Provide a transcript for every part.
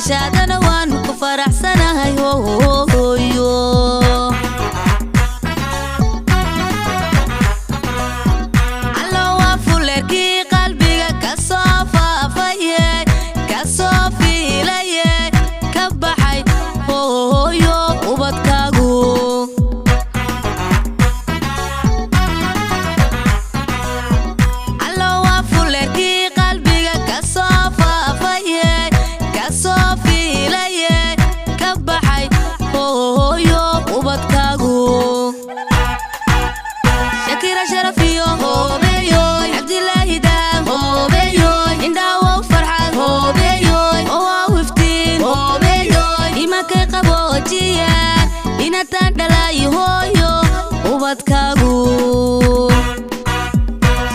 Dhashaadana waan ku faraxsanahay hooyo. Allo waa fuleerkii qalbiga ka soo faafaye, ka soo fiilaye, ka baxay hooyo ubadkaagu. Allo waa fuleerkii qalbiga ka soo faafaye, ka soo fiilaye, ka baxay hooyo ubadkaagu. Shakira sharafiyo hoobeyoy, Cabdilaahi daam hoobeyoy, indhaawow farxad hoobeyoy, oo iftiin hoobeyoy, imankay qaboojiyaan inataan dhalay hooyo ubadkaagu.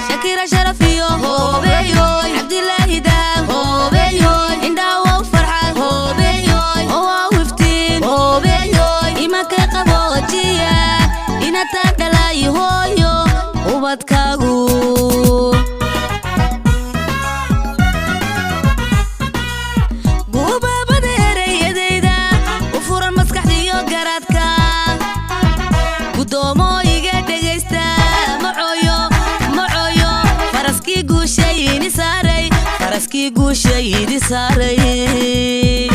Shakira sharafiyo hoobeyoy, Cabdilaahi daam hoobeyoy, indhaawow farxad hoobeyoy, oo iftiin hoobeyoy, imankay qaboojiyaan inataan dhalay hooyo ubadkaagu. Gubaabada ereyadayda u furan maskaxdiyo garaadka, gudoomooyiga dhegaysta, macoyo macoyo, faraskii guushayni saaray, faraskii guushaydi saaray.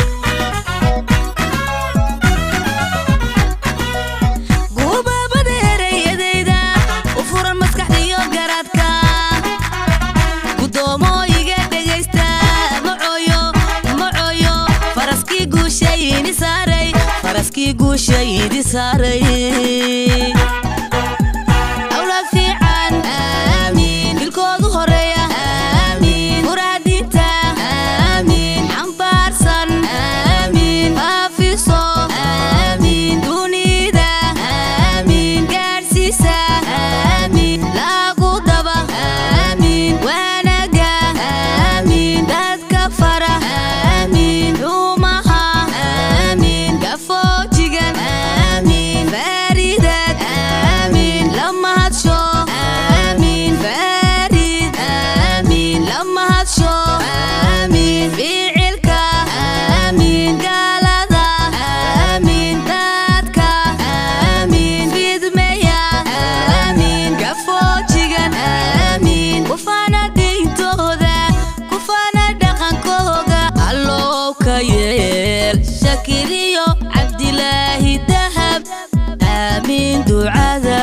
Gubaabada ereyadayda u furan maskaxdiyo garaadka, gudoomooyiga dhegaysta, macoyo macoyo, faraskii guushayni saaray, faraskii guushaydi saaray. Awlaad fiican aamiin, dilkoodu horeeya aamiin, muraadinta aamiin, xambaarsan aamiin, faafiso aamiin, dunida aamiin, gaadhsiisa aamiin, lagu daba aamiin, wanaga aamiin, dadka fara aamiin, xumaha aamiin, gafoojigan aamiin, faaridad aamiin, lama hadsho aamiin, faarid aamiin, lama hadsho aamiin, ficilka aamiin, gaalada aamiin, dadka aamiin, fidmeya aamiin, gafoojigan aamiin, kufaana diintooda, kufaana dhaqankooga, allow ka yeel Shakiriyo Cabdilaahi Dahab aamiin ducada.